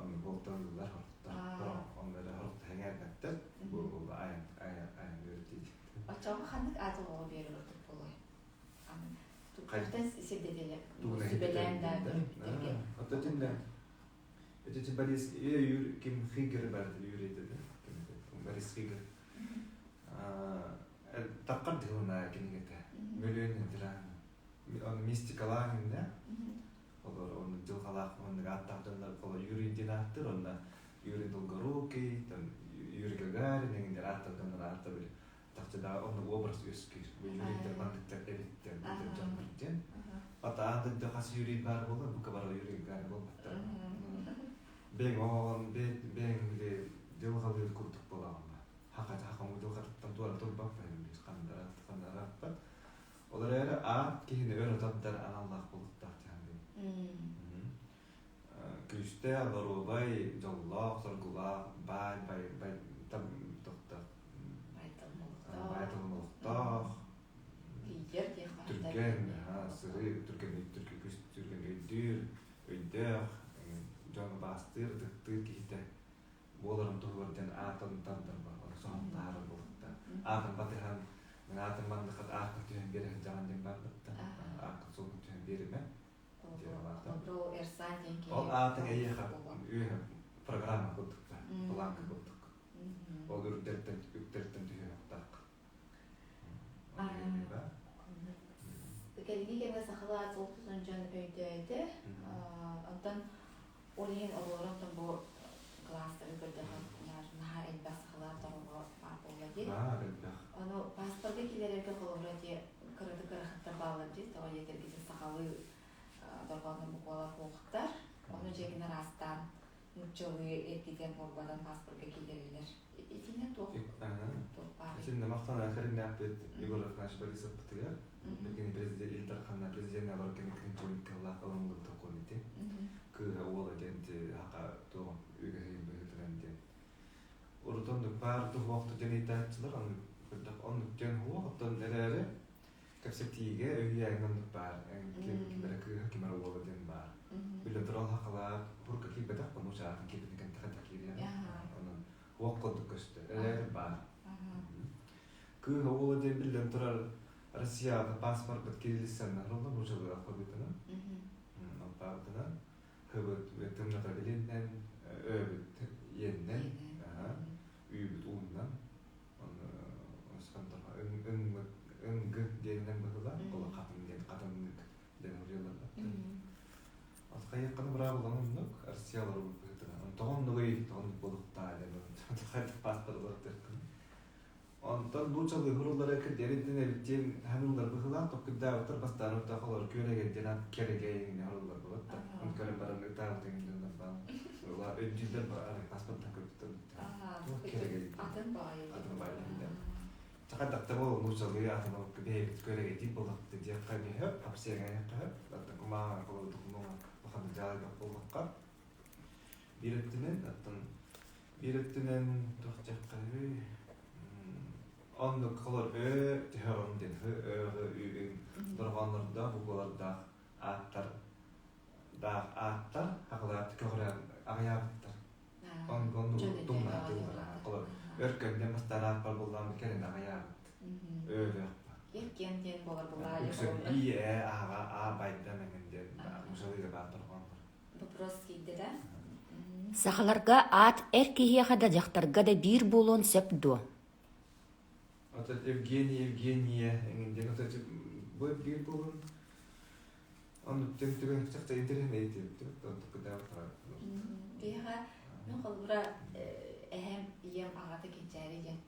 Speaker 2: оннук буолталлар хорохтор онно эрэ хорохто сэҥээрбэттэр бу айан айан айан үөрэтии
Speaker 1: Оччоҕо ханнык аат оҕоҕо биэрэр ордук буолуой? Тугутан сирдэтэлэр сүбэлээн да төрөппүттэргэ.
Speaker 2: Оттон тиннэ ити Борис Юр ким Хигер бар юрий да Борис Хигер Таххар дьылына кинигэтэ. Мөлүөн интираан. Оны мистикалаан инне. Олор оны дьылҕалаах оннук ааттаах дьоннор олор Юрий диэн ааттыр, онно Юрий Долгорукий, там Юрий Гагарин эҥиндер ааттар дьоннор аатта били тахчыда оннук образ үөскүүр. Бу Юрийдер мандыктар эбиттер бу дьоннор диэн. Атаан дойду хас Юрий баар буолар, бука бары Юрий Гагарин буолбаттар. Бэйэҥ оҕоҕун бэйэҥ били дьылҕалыыр курдук буолаҕын ба. Хаката туора турбаппын биир хандарааппат. Ол эрээри аат киһини өр тардар аналлаах булуктаах диэн. Күүстээх, доруобай, дьоллоох, соргулаах, баай, бай, бай, там, тохта, баай толмолохтоох,
Speaker 1: лидер
Speaker 2: түргэн, сырыы, түргэн, түргэн, түргэн өйдүүр, өйдөөх, дьон баастыыр, ытыктыыр киһитэ буоларын туһугар диэн аатын тардар ону соһон таһаарар буолбутта. Аатын батыһан, мин аатым манныхат аакка түһэн биэрэ сылдьаҕын диэн барбытта. Аакка суолун түһэн биэримэ.
Speaker 1: Холобур, Эрсан диэн киһи
Speaker 2: Ол аатыҥ эйиэхэ үөһэ программа курдук да, планка курдук. Ол үрдэртэн үктэртэн түһүөхтаах.
Speaker 1: Кэлиҥҥи кэмҥэ сахалыы аат суолтатын дьон өйдөөтө. Онтон ол иһин оҕолору оттон бу кылаастары көрдөхө наһаа элбэх сахалыы ааттар оҕо баар буолла дии.
Speaker 2: Баар элбэх.
Speaker 1: Ону пааспарга киллэрэргэ холобура дии кыратык ыарахаттар бааллар дии. Тоҕо диэтэргитин сахалыы дорҕооннор буквалар суохтар. Ону дьиэгин араастаан нууччалыы эргитэн буолбатан пааспарга киллэрэллэр. Итиннэ туох туох баарый?
Speaker 2: Итиннэ махтана кэриннээхпит Егор Афанасьевич Борисовпытыгар билигин президент Ил Дарханна президент олорор кэми күнчүмүккаллаах ылыныллыбыт сокуон ити. Кыыһа уола диэн хака туох үгэһин быһыытынан диэн. Урут оннук баар туһуохту диэн ыйытааччылар оннук оннук диэн хуох оттон эрээри кэпсэтиигэ өйүөҥ оннук баар ким ким эрэ кыыһа ким эрэ уола диэн баар. Билэ турал хахалаах хурка киирбэтэх ону чаатын киирбитин кэнтэхэ да киириэн онон уох курдук көстөр эрээри баар. Кыыһа уола диэн биллэн турар Россияҕа паспорпыт кириллиссанна олла нуучалыы алфавитынан алфавитынан хыбыт тымната билиннэн өөбүт иэннэн үүбүт ууннан өнгө диэнинэн быһыла ол хатын диэн хатыннык диэн уруйаллар Хайыахханы быраабылан оннук Россиялар быһыытынан тоҕо оннугуй тоҕо оннук буолуохтаа диэн хайдах паспорт Онтон нууччалыы хуруллара кирдиэрин эбит диэн ханыыллар быһыылаах токкуйдаабыттар бастаан ортох олор күөрэгэй диэн аат кэрэгэй иҥнэ хуруллар болот да он көрөн баран ытаабыт иҥнэ баал ыла өйдүүллэр баар паспорттан көрбүттэр туох кэрэгэй
Speaker 1: атын баҕайы
Speaker 2: атын баҕайы Сахардакта бол нууччалыы атын бэйэбит күөрэгэй диир буоллахпыт диэххэ мүһөп апсиэҥэйэххэ хөп аттан кумааҕы холобурдукумуҥа улахан дьаалайдах буоллахха биир өттүнэн аттан биир өттүнэн туох диэххэ оннук холор өө түһэҕин диэн һы өөҕү үүн дорҕооннордоох буквалардаах ааттар даах ааттар хахалаат көҕүрээн аҕыйаабыттар оннук тумнаатылар холор өркөндөн бастаан ааппар буллаан кэлин аҕыйаабыт өөлөөх
Speaker 1: Еркен диэн буолар булаа
Speaker 2: үксүн и э аҕа а байдан эҥин диэн мусалыыга баар дорҕооннор
Speaker 1: вопрос киирдэ да
Speaker 3: Сахаларга аат эр киһиэхэ да дьахтарга да биир буолуон сөп дуо?
Speaker 2: Отон Евгений, Евгения эҥин диэн ото бу биир буолун оннук түн түгэн чахчы интэриэһинэй этибит онтук кытаабыт
Speaker 1: Биһиэхэ мин холобура эһэм ийэм аҕата Кэнчээри диэн.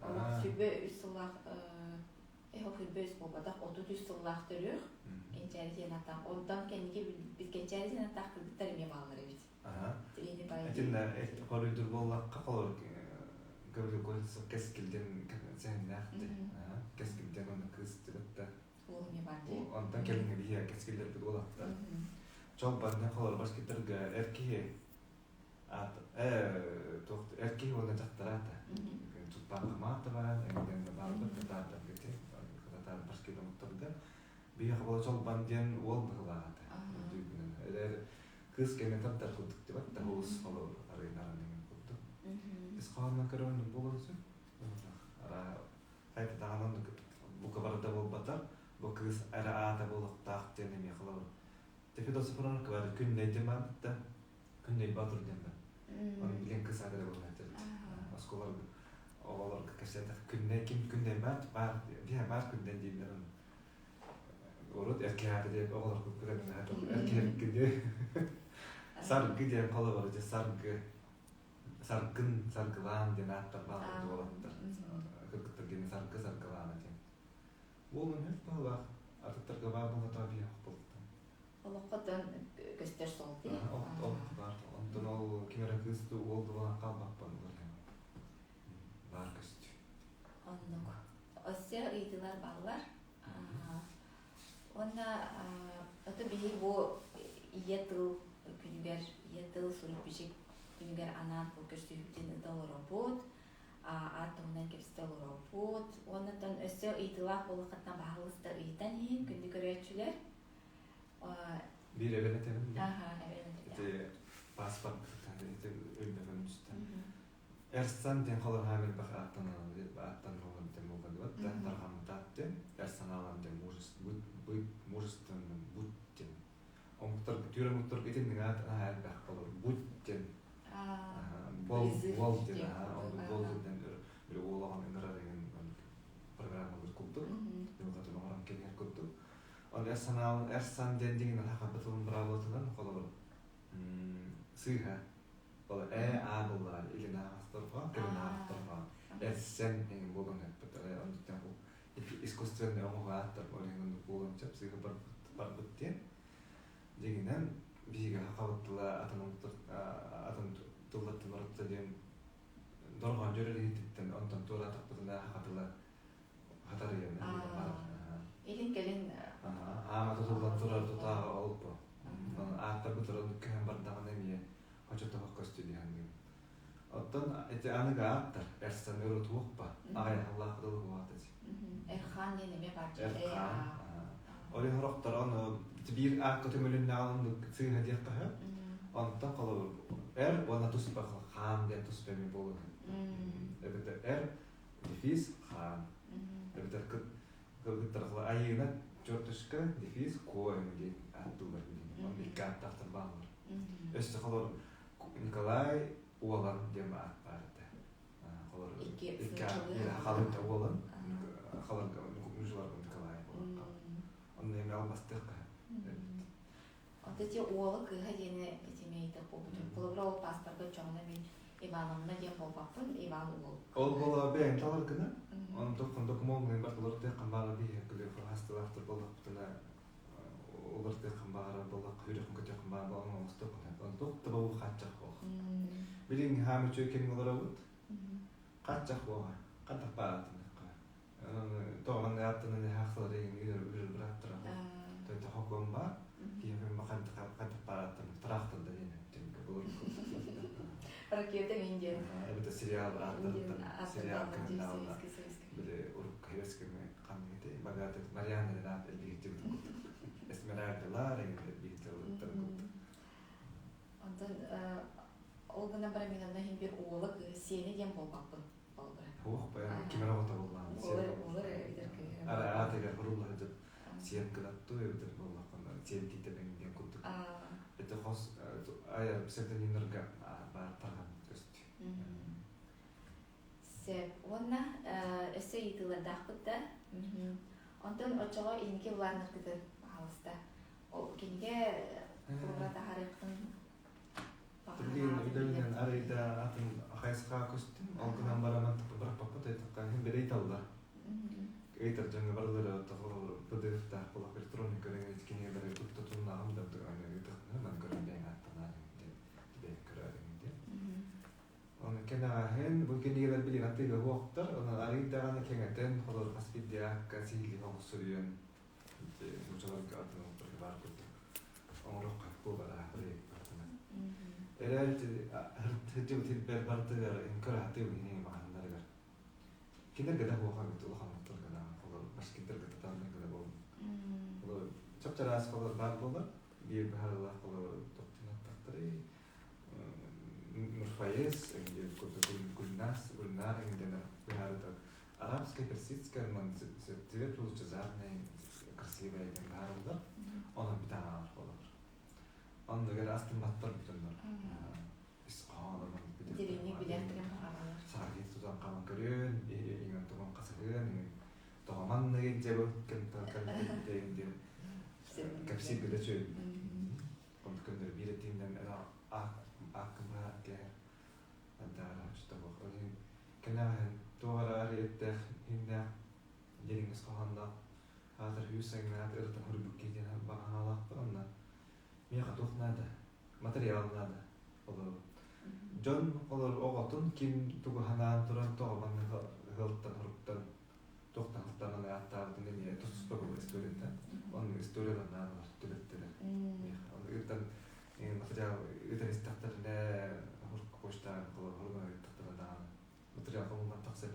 Speaker 1: Олох сүбэ үс сыллаах эһэ сүбэ үс буолбатах 33 сыллаах төрүөх Кэнчээри диэн ааттаах. Онтон кэнники билбит Кэнчээри диэн ааттаах кыргыттар эмиэ бааллар эбит. Тириини баайыы.
Speaker 2: Итиннэ хоруйдур буоллахха холор көбүлүккө кэскилден сэһэннээхти. Кэскилден онно кыыс тибетта.
Speaker 1: Уол эмиэ баар дии.
Speaker 2: Онтон кэлиҥҥэ биһиэ кэскиллэрбит уолаттар. Чолбонно холор башкиттарга эр киһи аат туох эр киһи уонна дьахтар аата. Чулпан Хаматова, эҥден баалбыт татаардарга татаар башкир омуктарга биһиэхэ буола Чолбон диэн уол быһылаах ата. Эрэр кыыс кэннэ тартар курдук дибат да олус холобур арыйнаран эҥин курдук. Ис хоһоонун көрөн буолуон сөп. Ара хайта даҕаны оннук бука барыта буолбатар, бу кыыс эрэ аата буолуохтаах диэн эмиэ холобур. Федосов бар күннэй диэн баабытта. Күннэй Батыр диэн бар. Оны билен кыыс аата буолуохтар. Оскуолаларга оҕолорго кэпсээтэх күннэй ким күннэй бар бар биһэ бар күннэй дииллэр оны. Урут эркиһааты диэн оҕолорго көрөн эркиһэркиди саргы диэн холобур дьэ саргы саргын саргылаан диэн ааттар бааллар уолаттар кыргыттар диэн саргы саргылаана диэн уолун өт баһылаах атыттарга баар буолата биһэх буолтан
Speaker 1: Олоххо тон көстөр суол дии.
Speaker 2: Ол баар онтон ол ким эрэ кыыс уол да буолан хаалбаппын баар көстүү
Speaker 1: Оннук. Өссө ыйытыылар бааллар. Уонна ото биһи бу ийэ тыл күнүгэр, ийэ тыл сурук-бичик күнүгэр анаан бу көрсүһүүбүтүн ыыта олоробут, аат туһунан кэпсэтэ олоробут. Уонна өссө ыйытыылаах буоллаххытына баһаалыста ыйытан иһин күндү көрөөччүлэр.
Speaker 2: Биир эбэн этэбин
Speaker 1: Аха, эбэн
Speaker 2: ити паспорт ити өйдөбүн түстэ. Эрсан диэн холорхаам элбэх ааттанан ааттаныллар диэн буолла да тарҕаммыт аат диэн Эрсан аалан диэн мужественным будь диэн. Түүр омуктарга итинник аат наһаа элбэх болор. Будь диэн бол бол диэн оннук бол диэн били уолаҕын ыҥырар эҥин программалар курдук дьылҕатын оҥорон кэбиһэр курдук. Оны эр санаалын эр сан диэн дьиҥинэн хахарбат тылын быраабылатынан холобур сыыһа ол ээ аа буллаар илин ааҕастарҕа кэлин ааҕастарҕа эрсэн эҥин буолан эппит оннуктан искусственный оҥоһу ааттар ол иһин оннук буолан сөп сыыһа барбыт диэн дьиҥинэн биһиги хахабыт тыла атын атын тыллартан оротто диэн дорҕоон дьөрөлиһититтэн онтон туораатахпытына хаха тыла хатарыйан барар.
Speaker 1: Илин кэлин
Speaker 2: Аама тутуллан турар тутааҕа ол бу. Ааттарбыт туран көһөн бардаҕына эмиэ хочотоһох көстүү диһанныгын. Оттон ити аныгы ааттар эрсан өрө туохпа аҕай халлаах дылы буолаатыч.
Speaker 1: Эрхан диэн эмиэ баар.
Speaker 2: Эрхан. Ол хорохтор ону биир аакка төмөлүннэҕин оннук сыыһа диэххэ сөп. Онтон холобур эр уонна туспа хаан диэн туспа эмиэ буолуон эбэтэр эр дефис хаан эбэтэр кыргыттар айыына черточка дефис ко диэн ааттыыллар билигин. Онно икки ааттаахтар бааллар. Өссө холобур Николай Уолан диэн аат баар этэ. Холобур икки халыҥта Уолан халарга мужларга Николай буолан Онно эми албастыахха
Speaker 1: От эти уола кыыһа диэни этимейдэх буолбутум. Холобура ол паспорга оччоҕуна мин Ивановна диэн буолбаппын, Иван уол.
Speaker 2: Ол буола бэйэҥ талар гына. Онтон докумуоҥҥун бартылар баара биһиэхэ күлүөх хастылаахтар буоллахпытына улартыаххын баҕарар буоллахха үрүххүн көтүөххүн баҕарар буолан оҥостуоххун онтук табабы хааччах буох. Билиҥ хаам үчүгэй кэмҥэ олоробут. Хааччах буоҕа. Хантах баҕаратыныахха. Тоҕон ааттанан хаахсалар эгин үрүр быраттара. Тойто хокуон баар. Киһи хантах баҕараттан трактор да диэн өттүнкө булur.
Speaker 1: Ракета Индия.
Speaker 2: Это сериал ааттарыттан сериал кэннэ били урукку хевескеме ханныгыты богатый Марианна Ренат элбиһиттибит Эсмеральдалар элбиһиттибит
Speaker 1: Онтон ол гынан баран мин онно иһин бир уола кыыһы сиэнэ диэн буолбаппын холобура.
Speaker 2: Хуох баян кимер оҕото буоллаан.
Speaker 1: Уолар эбитэр кыыһы.
Speaker 2: Ара аатыгар хурулла сылдьып сиэн кынаттуу эбитэр буоллаххына сиэн тиитэбэҥ диэн курдук. Это хос айар псевдонимнарга баар тарҕан көстүү.
Speaker 1: Сөп. Уонна өссө ыйытыылардаахпыт да. Онтон оччоҕо инники былааннаргытын, пожалуйста. Ол кинигэ холобура таһаарыаххытын
Speaker 2: Билигин үлэбинэн арыйда атын хайысхаҕа көстүм. Ол гынан баран бырахпаппыт ыйтахха иһин били ыйталлар. Ыйтар дьоҥҥо барылары PDF-таах буолах электронный көрөҥ кинигэлэри тутта туннаҕым да ыйтахпына маны көрөн бэйэҥ ааттанаар диэн бэйэҥ көрөөрүҥ диэн. Оны кэнэҕэһин бу кинигэлэр билигин атыыга суохтар. Онон арый даҕаны кэҥэтэн холобур хас биирдии аакка сиһилии оҥсуруйан нууччаларга атын омуктарга баар курдук оҥоруохха буолар проектартынан. Эрээр сылдьыбыт сирбэр барытыгар кыраһатыы иһин маҕаһыннарыгар. Кинилэргэ да хуоха эбит улахан омуктарга даҕаны холор башкирдарга татаардарга да буоллун. Холор чап-чараас холор баар буолар. Биир быһаарыылаах холор тохтунаттахтарый Нурфаез Гульнас Гульнар диэн быһаарыта арабская персидская цвет лучезарный красивая диэн быһаарыллар. Онон бүтэн болор. Оннугар астымматтар бүтөннөр. Ис хоһоонун
Speaker 1: Дириҥник билэр хаалалар.
Speaker 2: Сааргы тутан хаалан көрүөн, иҥэн тугун хасыһыан, тоҕоманныгын дьэбы кэмтэн кэлбит диэн кэпсиир билэ чөй. Онтуканнар биир этиинэн ааккымаат кэһэр андаара штабах. Ол иһин кэнэҕэһин туох эрэ арыйыттаах иһиннээх дириҥ ис хоһоонноох аатыр хүүс сайыҥнаат ырытан хоруйбут киһи диэн баҕанаалаахпын онно миэхэ туох наада материал наада олору дьон олор оҕотун ким тугу санаан туран тоҕо маннык ыһылтан хоруктан туохтан сылтаан ааттаабытын эмиэ тус-туспа буолар историята оннук историялар наадалар түбэттилэр миэхэ ону ыытан материал ыытан истэхтэринэ почтаҕа хоругун ыыттахтарына даҕаны материал хомуллан тахсар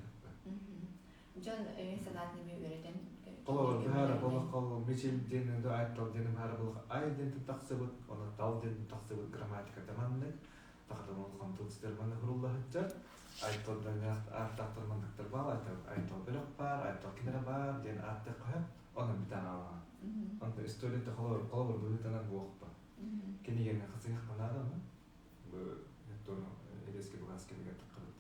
Speaker 1: Дьон өйүн санаатын эмиэ үөрэтэн
Speaker 2: Холобур, быһаара болох мичил диэн айтал диэн быһаара болох ай диэн тахсыбыт, оны тал диэн тахсыбыт грамматиката маннык, тахатан улахан тыл ситэр маннык хуруллаһыччар, айтал ааттаахтар манныктар баар, айтал бөлөх баар, айтал кинere баар диэн ааттык хаһан, онон бүтэн аалаҕа. Онто историята холобур, холобур быһыытынан буохпа. Кинигэни хасыһыахха наада ону. Бу тону эрэски былаас кэмигэр таххабыт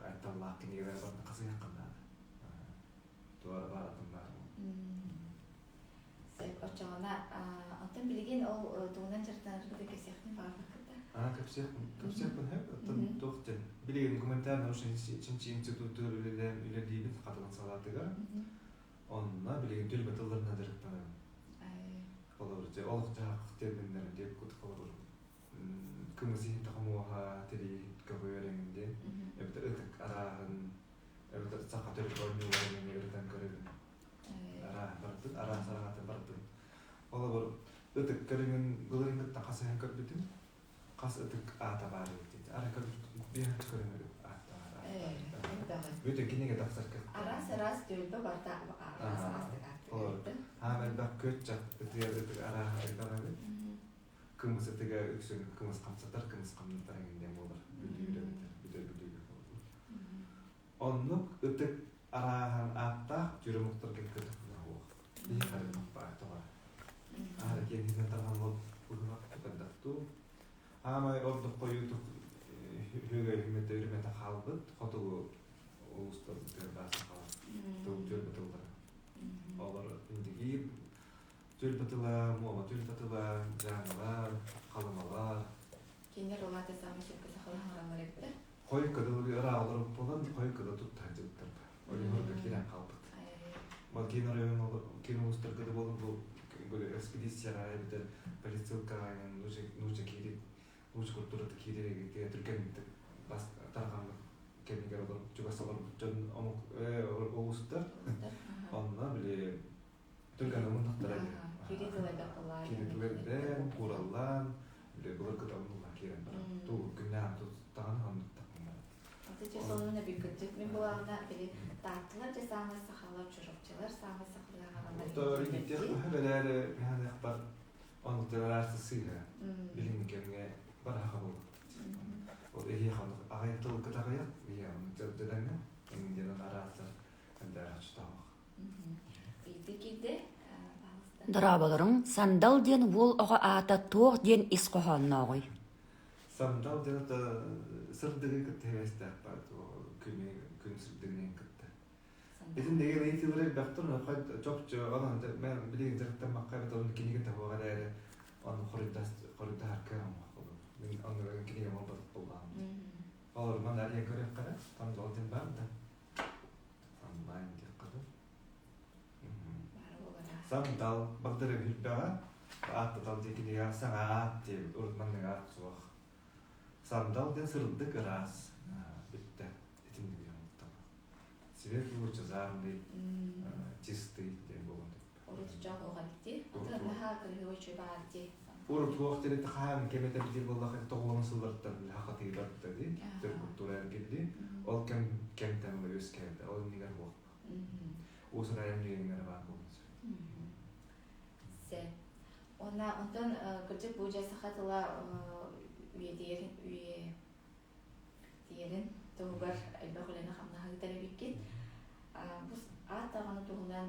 Speaker 2: айталлаах кинигэлэр барытын хасыһыахха наада. Туора баар атыннаар.
Speaker 1: Сөп, оччоҕуна оттон билигин ол тугунан дьарыктанаргыт кэпсиэхпин баҕарбаккыт да?
Speaker 2: Аа, кэпсиэхпин, кэпсиэхпин сөп. Оттон туох диэн, билигин гуманитарнай научнай чинчийии институтугар үлэлээн үлэлиибин хатылан салаатыгар. Онно билигин түөлбэ тылларынан дьарыктанабын. Холобур, дьэ, олох-дьаһах терминнэрин диэбит курдук холобур кымыс иһин хомуоһа, тирии көҕүөр эҥин диэн, эбэтэр ытык арааһын, эбэтэр саха төрүт оонньууларын эмиэ ырытан көрөбүн. Арааһын барытын, араас араҥатын барытын. Холобур, ытык көрүҥүн былырыыҥҥыттан хасыһан көрбүтүм, хас ытык аата баар эбит диэн. Арай көрбүт биэһэн көрүҥү аата баар. Бүтүн кинигэ тахсар кыахтаах.
Speaker 1: Араас-араас түөлбэ барыта араас араастык ааттыыр.
Speaker 2: Хаам элбэх күөт-чах ытыйар ытык арааһа элбэх эбит. Кымыс ытыга үксүн кымыс хамсатар, кымыс хамнатар эҥин диэн буолар. Бүлүүр эбэтэр бүтэр бүлүүгэ буолар. Оннук ытык арааһын ааттаах тюрюмуктарга кытыхнаһуох. Биһи харыммаппаа тоҕо. Аара киэҥ тарҕаммыт быһылах тукардахтуу. Аамай ордук хойуутук үһүгэй үмэтэ үрүмэтэ хаалбыт хотугу улуустарбытыгар баар сахалар тыл түөлбэ тыллара. Олор Индигиир түөлбэ тыла, Муома түөлбэ тыла, Дьааҥылар, Халымалар.
Speaker 1: Кинилэр ол аата саамай сөпкө сахалыы хаҥараллар эбит да?
Speaker 2: Хойукка дылы ыраах олорбут буолан, хойукка да тутта сылдьыбыттар. Ол иһин киирэн хаалбыт. Ол киин оройуон киин улуустарга да буолан бу экспедицияҕа эбэтэр полицилкаҕа нууча киирит нууча культурата киирэригэр түргэнник бас тарҕаммыт кэмигэр олорбут чугас олорбут дьон омук улуустар онно били түргэн омуннахтара
Speaker 1: кири тылайда кылаа
Speaker 2: кири тылайда кураллаан били былыргыта умнуллан киирэн баран туу күннээн туттаҕын оннуктахпын
Speaker 1: Аты чэ сонун эбиккитчит мин булаҕына били тааттылар дьэ саамай сахалар чурапчылар саамай сахалыы аҕалар
Speaker 2: Бэлээри механыахпар оннуктар сыыһа билиҥҥи кэмҥэ бараха буолбут. Ол эһиэхэ оннук аҕыйах тылгыт аҕыйах биһиэхэ оннук дьардадаҥҥа эҥин диэн араастар элбээх чутаах.
Speaker 1: Ыйытыы киирдэ.
Speaker 3: Дорооболоруҥ, Сандал диэн уол оҕо аата туох диэн ис хоһооннооҕуй?
Speaker 2: Сандал диэн это сырдыгы кытта сибээстээх баар күнү күн сырдыгынан кытта. Итин деген ыйытыылар элбэхтэр, онон чопчу онон мен билигин дьарыктаммакка эбэтэр онно кинигэ таһуоҕа эрээри ону хоруйдаһар кыаҕым Мин онно кинигэм олбатах буоллаҕым. Олор манна арыйан көрүөххэ эрэ, Сандал диэн баар да. Онлайн диэххэ дуу. Сандал Багдары үһүрбэҕэ ааттатал диэн кинигэҕэ саҥа аат диэбит урут маннык аат суох. Сандал диэн сырдык ыраас бүттэ итинник оҥоттоҕо. Светлый лучезарный чистый диэн буолан
Speaker 1: Урут дьон оҕа битти. Аты наһаа кырыһыа үчүгэй баар дии.
Speaker 2: Урут туох диэн хаһан кэмэтэ диир буоллаха тоҕулама сыллартан хатыы барбыта дии. Төрүт культура эргилли. Ол кэм кэмтэн ыла үөскээбитэ. Ол иннигэр буолла. Уус айан үөҥҥэр баар буолуон сөп.
Speaker 1: Сөп. Уонна онтон кырдьык бу дьэ саха тыла үйэтийэрин үйэтийэрин туһугар элбэх үлэни хамнаһы ыытар эбиккит. Бу аат даҕаны туһунан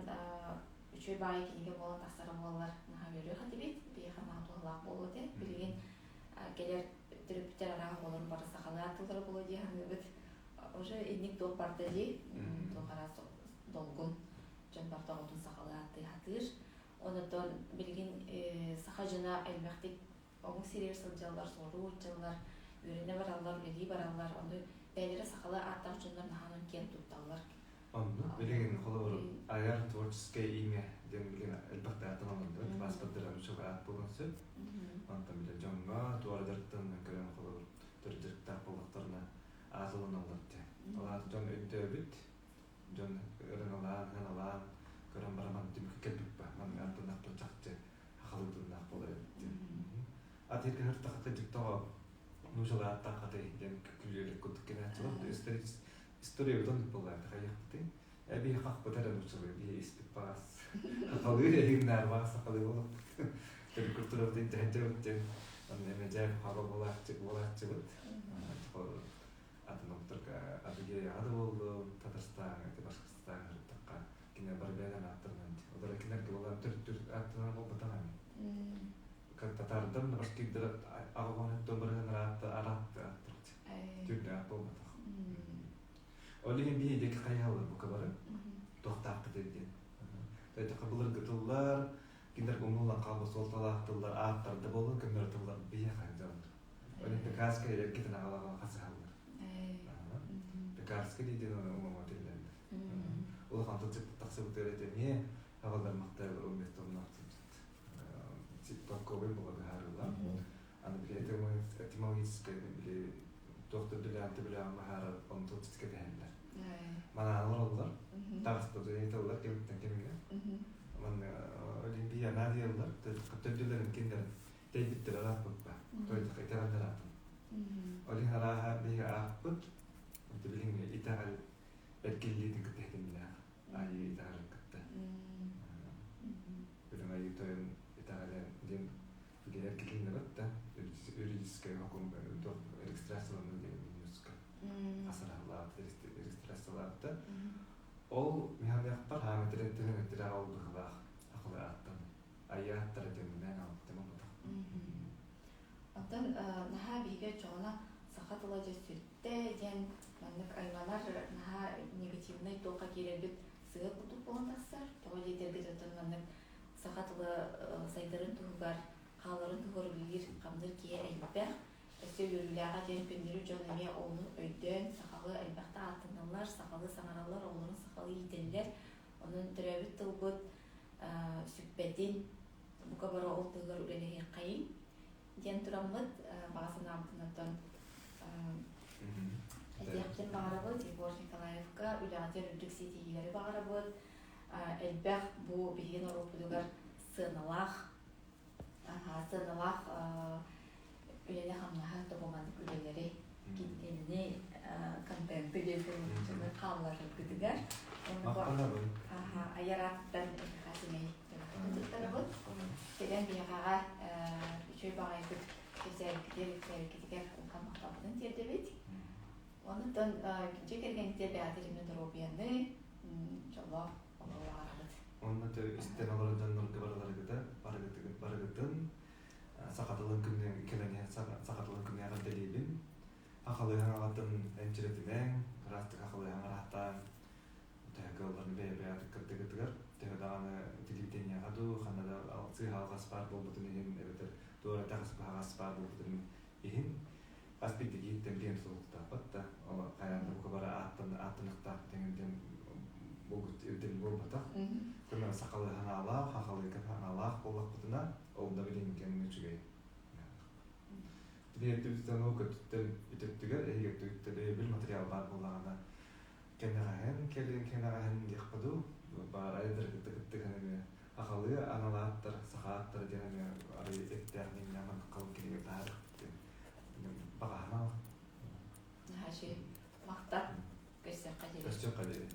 Speaker 1: үчүгэй баайы кинигэ буолан тахсара буоллар наһаа үөрүөх этибит. Биһиэхэ наһаа туһалаах буолуо этэ. Билигин кэлэр төрөппүттэр араах оҕолорун бары сахалыы ааттыыллара буолуо дии саныыбыт. Уже инник туох барда дии, туох араас долгун дьон барыта оҕотун сахалыы ааттыы сатыыр. Онотон билигин саха дьоно элбэхтик омук сиригэр сылдьаллар, соҕуруу сылдьаллар, үөрэнэ бараллар, үлэлии бараллар. Ону бэйэлэрэ сахалыы ааттаах дьоннор наһаанан киэн тутталлар.
Speaker 2: Онно билигин холобур айар творческое имя диэн билигин элбэхтэ ааттаналлар паспордара үчүгэй аат буолуон сөп. Онтон бile дьоҥҥо туора дьарыктарынан көрөн холобур төрүт дьарыктаах буоллахтарына аат ылыналлар дии. Ол аата дьон өйдөөбүт, дьон ырыҥалаан, ыналаан көрөн баран маны түмүккэ кэлбит маннык ааттанахпын чахчы хахалыытыннаах буолар эбит диэн. Ат иргэ хыртахата дьиктоҕо нуучалыы ааттааххатай диэн күлүөлүк курдук кэнээччилэр история бутон буоллаата хайыахпытый эбии хахпыт эрэ нуучалыы биһи испит баас хахалыы эһигиннээр баас сахалыы буолаппыт төрүт культурабытын тэһэнчэбит диэн онно эмэдьээн хаба буолааччы буолааччыбыт атын омуктарга Адыгеяҕа да буоллун Татарстаҥҥа Башкортостаҥҥа сырыттахха кинилэр бары бэйэлэрин ааттарынан олор кинилэргэ буолан төрүт төрүт ааттарынан буолбатах ами татардар. Түрдэр аҕабаныттан барыһан араатта араатта түрдээх буолбатах. Ол иһин биһи диэки хайыһаллар бука бары туохтаахпыт диэн. Төтөкө былыргы тыллар, кинилэр умнуллан хаалбыт суолталаах тыллар ааттарда буоллун көмнөрө тыллар биһиэхэ дьаллар. Ол иһин Пекарскай эргитин аҕалаҕа хасыһаллар. Пекарскай диэн умама тиллэллэр. Улахан тылдьыт тахсыбыт эрэ эмиэ аҕалар махтайалар умнестоннаах тылдьыт. Толковый була быһаарыылар. Аны били этимологическай били туох да билээн билээн быһаарар онту тылдьытка тэһэллэр. Манаан олороллор. Таҕыста тыллар кэмиттэн кэмигэр. Манна Олимпиана диэллэр төрдүлэрин кинилэр тэйбиттэр арааппыппа. Тойдуха итэҕэллэр аатын. Ол иһин арааһа биһиги аахпыт билиҥҥи итэҕэл эргиллиитин кытта ситимнээх айыы итэҕэлин кытта. Үрүҥ айыы тойон итэҕэлэ диэн били эргилиннэбэт да юридическай хокун регистрацияланна диэн минюска асараһылаабыт регистрациялаабыта. Ол миһаныахпар хаамы тирэн тирэх ол быһылаах акылы ааттан айыы ааттара диэн алыптым оботох.
Speaker 1: Оттон наһаа биһиги оччоҕуна саха тыла дьэ сүттэ диэн маннык айманар наһаа негативнай туохха киирэрбит сыа курдук буолан тахсар. Тоҕо диэтэргит оттон маннык саха тыла сайдарын туһугар, хааларын туһугар үлэлиир хамныыр киһи элбэх. Өссө үөрүүлээҕэ диэн көннөрү дьон эмиэ ону өйдөөн сахалыы элбэхтэ ааттаналлар, сахалыы саҥараллар, оҕолорун сахалыы иитэллэр. Онон төрөөбүт тылбыт сүппэтин, бука бары ол тылыгар үлэлэһиэххэйиҥ диэн тураммыт баҕа санаабытын оттон этиэхпитин баҕарабыт. Егор Николаевка үлэҕитигэр үрдүк ситиһиилэри баҕарабыт. Элбэх бу биһиги норуоппутугар сыаналаах сыаналаах үлэни-хамнаһы тобуманнык үлэлэри кинини контенты диэн хааллараргытыгар айар ааттан эһиэхэ сэмэй туттарабыт. Кэлэн биһиэхэҕэ үчүгэй баҕайытык кэпсээбиккитигэр, үксээбиккитигэр улахан махталбытын тиэрдэбит. Онтон дьиэ кэргэҥҥитигэр бэйэҕит иримэ доруобуйаны, дьоллоох олоҕу баҕарабыт.
Speaker 2: Онно истэн олорор дьоннорго барыларыгыта барыгытын саха тылын күнүн кэлэн саха тылын күнүн эҕэрдэлиибин. Хахалыһан аҕатын энчирэтимэҥ, ыраастык хахалыһан араахтаан төһө кыалларын бэйэ-бэйэҕитин кырдыгытыгар, төһө даҕаны телевидениеҕа дуу, ханна да сыыһа алҕас баар буолбутун иһин эбэтэр туора итэҕэс быһаҕас баар буолбутун иһин хас биирдии киһиттэн биһиэн тутулуктаахпыт да, ол хайаан да бука бары ааттаныахтаах диэн булгуччу ирдэбил буолбатах. Көмө сахалыы санаалаах, хахалыы санаалаах буоллахпытына, ол да билиҥҥи кэмҥэ үчүгэй. Билиэттибититтэн ол көттүттэн үтөттүгэр, эһиги өттүгүттэн өйөбүл материал баар буоллаҕына, кэнэҕэһин кэлин кэнэҕэһин диэххэ дуу, баар айдаргытта кыттыган эмиэ ахалыы анал ааттар, саха ааттара диэн эмиэ арый эттээх миҥнээх маннык халыҥ кинигэ таһаарыахпыт диэн баҕаһынан.
Speaker 1: Наһаа үчүгэй. Махтал. Көрсүөххэ диэри.
Speaker 2: Көрсүөххэ диэри.